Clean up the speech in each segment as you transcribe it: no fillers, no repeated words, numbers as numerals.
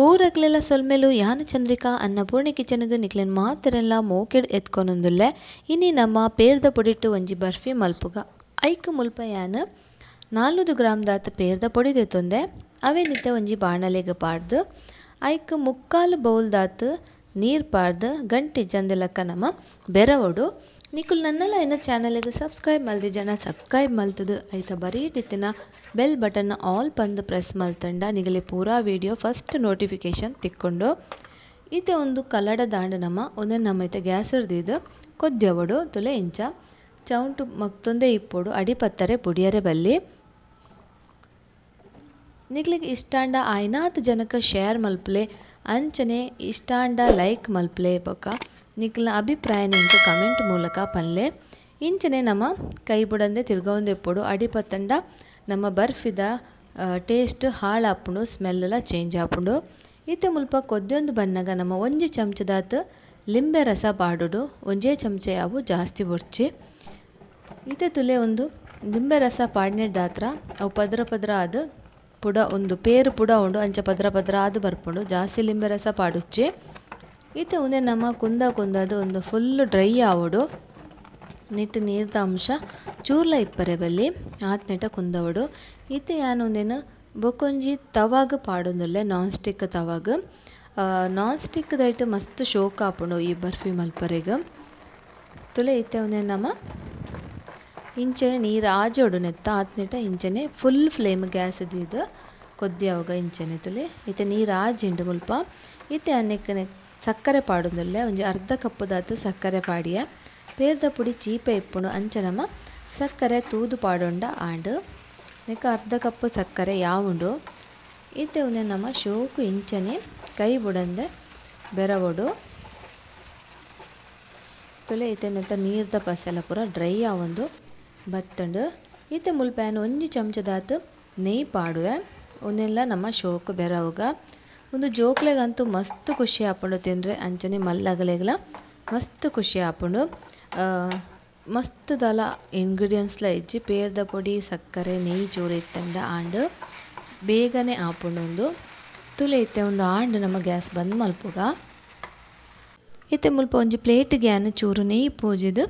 ಊರಗ್ಲೆಲ್ಲ ಸೊಲ್ಮೆಲು ಯಾನ ಚಂದ್ರಿಕಾ ಅನ್ನಪೂರ್ಣಿ ಕಿಚನ್ಗ್ ನಿಕ್ಲೆನ್ ಮಾತೆರೆನ್ಲ ಮೋಕೆಡ್ ಎತ್ಕೊನೊಂದುಲ್ಲೆ. ಇನಿ ನಮ್ಮ ಪೇರ್ದ ಪೊಡಿಟ್ಟು ಒಂಜಿ ಬರ್ಫಿ ಮಲ್ಪುಗ. ಐಕ್ ಮುಲ್ಪ ಯಾನ್ 400 ಗ್ರಾಮ್ ದಾತ್ ಪೇರ್ದ ಪೊಡಿ ದೆತ್ತೊಂದೆ. ಅವೆ ನಿತ್ತೆ ಒಂಜಿ ಬಾಣಲೆಗ್ ಪಾಡ್ದ್ ಐಕ್ 3/4 ಬೌಲ್ ದಾತ್ ನೀರ್ ಪಾಡ್ದ್ ಗಂಟೆ ಜಂದೆಲಕ್ಕ ನಮ ಬೆರವೊಡು. ನಿಕುಲು ನನ್ನಲ ಎನ್ನ ಚಾನೆಲ್ಗ್ ಸಬ್ಸ್ಕ್ರೈಬ್ ಮಲ್ದಿ ಜನ ಸಬ್ಸ್ಕ್ರೈಬ್ ಮಲ್ತದು ಐತ ಬರೀಟಿತ್ತಿನ bell button all ಪಂದ್ ಪ್ರೆಸ್ ಮಲ್ತಂಡ ನಿಗಲೆ ಪೂರಾ video first notification ತಿಕ್ಕೊಂಡು. ಇತ್ತೆ ಒಂದು ಕಲ್ಲಡ ದಾಂಡ ನಮ ಒಂದೆನ್ ನಮ್ಮ ಇತ್ತೆ ಗ್ಯಾಸ್ ಇರ್ದಿದ್ದು ಕೊದ್ಯವಡು ತುಲೆ ಇಂಚ ಚೌಂಟು ಮಕ್ತೊಂದೇ ಇಪ್ಪೊಡು ಅಡಿಪತ್ತರೆ ಪುಡಿಯರೆ ಬಲ್ಲಿ. ನಿಗ್ಲಿಗ್ ಇಷ್ಟಾಂಡ ಆಯ್ನಾತ್ ಜನಕ ಶೇರ್ ಮಲ್ಪಲೆ ಅಂಚನೆ ಇಷ್ಟಾಂಡ ಲೈಕ್ ಮಲ್ಪಲೆ ಬೊಕ ನಿಕ್ಲ ಅಭಿಪ್ರಾಯ ನಿಂಕ ಕಮೆಂಟ್ ಮೂಲಕ ಪನ್ಲೆ. ಇಂಚನೆ ನಮ್ಮ ಕೈ ಬುಡಂದೆ ತಿರ್ಗವಂದೆ ಇಪ್ಪೊಡು ಅಡಿಪತ್ತಂಡ ನಮ್ಮ ಬರ್ಫಿದ ಟೇಸ್ಟ್ ಹಾಳಾಪುಂಡು, ಸ್ಮೆಲ್ಲೆಲ್ಲ ಚೇಂಜ್ ಆಪುಂಡು. ಇತ್ತೆ ಮುಲ್ಪ ಕೊದ್ಯೊಂದು ಬನ್ನಗ ನಮ್ಮ ಒಂಜಿ ಚಮಚದಾತ್ ಲಿಂಬೆ ರಸ ಪಾಡೋಡು, ಒಂಜೇ ಚಮಚ ಯಾವು ಜಾಸ್ತಿ ಬೊಡ್ಚಿ. ಇತ್ತೆ ತುಲೆ ಒಂದು ಲಿಂಬೆ ರಸ ಪಾಡ್ನೆಡ್ದಾತ್ರ ಅವು ಪದ್ರ ಪದ್ರ ಆದ್ ಪುಡ ಒಂದು ಪೇರು ಪುಡ ಉಂಡು ಅಂಚ ಪದ್ರ ಪದ್ರ ಆದ್ ಬರ್ಪುಂಡು, ಜಾಸ್ತಿ ಲಿಂಬೆ ರಸ ಪಾಡುಚ್ಚಿ. ಇತ್ತೆ ಉಂದೆ ನಮ್ಮ ಕುಂದ ಕುಂದದು ಒಂದು ಫುಲ್ ಡ್ರೈ ಆವೊಡು, ನೆಟ್ ನೀರ್ದ ಅಂಶ ಚೂರ್ಲ ಇಪ್ಪರೆ ಬಲ್ಲಿ ಆತ್ನೆಟ ಕುಂದವಡು. ಇತ್ತೆ ಯಾನ್ ಉಂದೆನ್ ಬೊಕೊಂಜಿ ತವಾಗ್ ಪಾಡೊಂದುಲ್ಲೆ, ನಾನ್ ಸ್ಟಿಕ್ ತವಾಗ್. ನಾನ್ ಸ್ಟಿಕ್ ದೈಟ್ ಮಸ್ತ್ ಶೋಕ್ ಆಪುಂಡು ಈ ಬರ್ಫಿ ಮಲ್ಪರೆಗ್. ತುಲೆ ಇತ್ತೆ ಉಂದೆನ್ ನಮ ಇಂಚನೆ ನೀರು ಆಜೋಡು ನೆತ್ತ ಆತ್ನೆಟ ಇಂಚನೆ full flame gas ದೀದ್ ಕೊದ್ದಿಯಾವಾಗ ಇಂಚನೆ ತುಲೆ ಇತ್ತೆ ನೀರು ಆಜಿಂಡು ಮುಲ್ಪ. ಇತ್ತೆ ಅನ್ನೆಕ್ಕನೆ ಸಕ್ಕರೆ ಪಾಡೊಂದುಲ್ಲೆ, ಒಂಜಿ ಅರ್ಧ ಕಪ್ಪುದಾತ್ ಸಕ್ಕರೆ ಪಾಡಿಯ. ಪೇರ್ದ ಪುಡಿ ಚೀಪೆ ಇಪ್ಪುಂಡು ಅಂಚ ನಮ ಸಕ್ಕರೆ ತೂದು ಪಾಡೊಂಡ ಆಂಡ್ ನೆಕ್ಕ ಅರ್ಧ ಕಪ್ಪು ಸಕ್ಕರೆ ಯಾವುಂಡು. ಇತ್ತೆ ಉಂದೆ ನಮ ಶೋಕು ಇಂಚನೆ ಕೈ ಬುಡಂದೆ ಬೆರವೊಡು. ತುಲೆ ಇತ್ತೆ ನೆತ್ತ ನೀರ್ದ ಪಸೆಲ ಪೂರ ಡ್ರೈ ಆವೊಂದು ಬತ್ತಂಡು. ಇತ್ತೆ ಮುಲ್ಪ ಯಾನ್ ಒಂಜಿ ಚಮಚದಾತ್ ನೆಯ್ ಪಾಡುವೆ. ಉಂದೆಲ್ಲ ನಮ್ಮ ಶೋಕು ಬೆರವುಗ. ಒಂದು ಜೋಕ್ಲೆಗಂತೂ ಮಸ್ತ್ ಖುಷಿ ಆಪುಂಡು ತಿನ್ರೆ, ಅಂಚನೆ ಮಲ್ಲಗಲೆಗ್ಲ ಮಸ್ತ್ ಖುಷಿ ಆಪುಂಡು. ಮಸ್ತ್ ದಾಲ ಇಂಗ್ರೀಡಿಯೆಂಟ್ಸ್ಲ ಇಜ್ಜಿ, ಪೇರ್ದ ಪೊಡಿ ಸಕ್ಕರೆ ನೆಯ್ ಚೂರು ಇತ್ತಂಡ ಆಂಡ್ ಬೇಗನೆ ಆಪುಂಡು. ಒಂದು ತುಲೆ ಇತ್ತೆ ಒಂದು ಆಂಡ್ ನಮ್ಮ ಗ್ಯಾಸ್ ಬಂದ್ ಮಲ್ಪುಗ. ಇತ್ತೆ ಮುಲ್ಪ ಒಂಜಿ ಪ್ಲೇಟ್ಗೆ ಯಾನ್ ಚೂರು ನೆಯ್ ಪೂಜಿದ್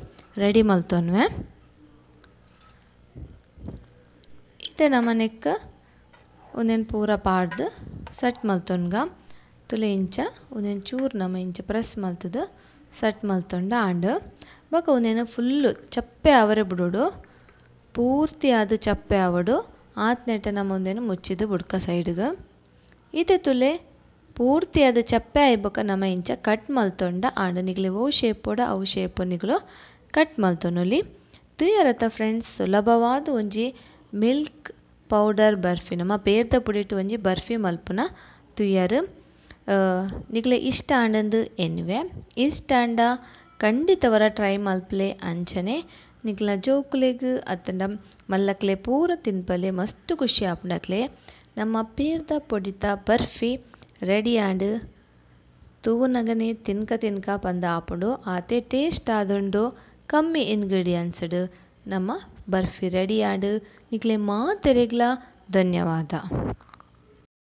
ರೆಡಿ ಮಲ್ತೊನ್ವೆ. ಇತ್ತೆ ನಮ್ಮ ನೆಕ್ ಒಂದೇನು ಪೂರ ಪಾಡ್ದು ಸೆಟ್ ಮಲ್ತೊನ್ಗ. ತುಲೆ ಇಂಚ ಒಂದೇನು ಚೂರು ನಮ್ಮ ಇಂಚ ಪ್ರೆಸ್ ಮಲ್ತದು ಸೆಟ್ ಮಲ್ತೊಂಡ ಆಂಡ್ ಬೊಕ ಒಂದೇನು ಫುಲ್ಲು ಚಪ್ಪೆ ಆವರೆ ಬಿಡೋಡು, ಪೂರ್ತಿ ಆದ್ ಚಪ್ಪೆ ಆವಡು. ಆತ್ನೆಟ ನಮ್ಮ ಒಂದೇನು ಮುಚ್ಚಿದ್ದು ಬುಡ್ಕ ಸೈಡ್ಗೆ. ಇತ್ತೆ ತುಲೆ ಪೂರ್ತಿ ಆದ್ ಚಪ್ಪೆ ಆಯ್ ಬೊಕ ನಮ್ಮ ಇಂಚ ಕಟ್ ಮಲ್ತೊಂಡ ಆಂಡ್ ನಿಗ್ಲೆ ಓ ಶೇಪೋಡ ಅವು ಶೇಪು ನಿಗ್ಲು ಕಟ್ ಮಲ್ತೊನೊಲಿ. ತುಯರತ ಫ್ರೆಂಡ್ಸ್ ಸುಲಭವಾದ ಒಂಜಿ ಮಿಲ್ಕ್ ಪೌಡರ್ ಬರ್ಫಿ, ನಮ್ಮ ಪೇರ್ದ ಪುಡಿಟ್ಟು ಒಂಜಿ ಬರ್ಫಿ ಮಲ್ಪುನ ತುಯರು. ನಿಗ್ಲೆ ಇಷ್ಟ ಆಂಡಂದು ಎನ್ನುವೆ, ಇಷ್ಟ ಆಂಡ ಖಂಡಿತವರ ಟ್ರೈ ಮಲ್ಪಲೆ. ಅಂಚನೆ ನಿಗ್ಲ ಜೋಕುಲೆಗ್ ಅತ್ತಂಡ ಮಲ್ಲಕ್ಲೆ ಪೂರ ತಿನ್ಪಲೆ ಮಸ್ತ್ ಖುಷಿ ಆಪುಂಡಕ್ಲೆ. ನಮ್ಮ ಪೇರ್ದ ಪೊಡಿತ ಬರ್ಫಿ ರೆಡಿ ಆಂಡ್ ತೂನಗನೆ ತಿನ್ಕ ತಿನ್ಕ ಪಂದ ಆಪುಂಡು, ಆತೆ ಟೇಸ್ಟ್ ಆದುಂಡು. ಕಮ್ಮಿ ಇಂಗ್ರೀಡಿಯೆಂಟ್ಸ್ಡ್ ನಮ್ಮ ಬರ್ಫಿ ರೆಡಿ ಆಂಡ್. ನಿಕ್ಲೆ ಮಾತೆರೆಗ್ಲ ಧನ್ಯವಾದ.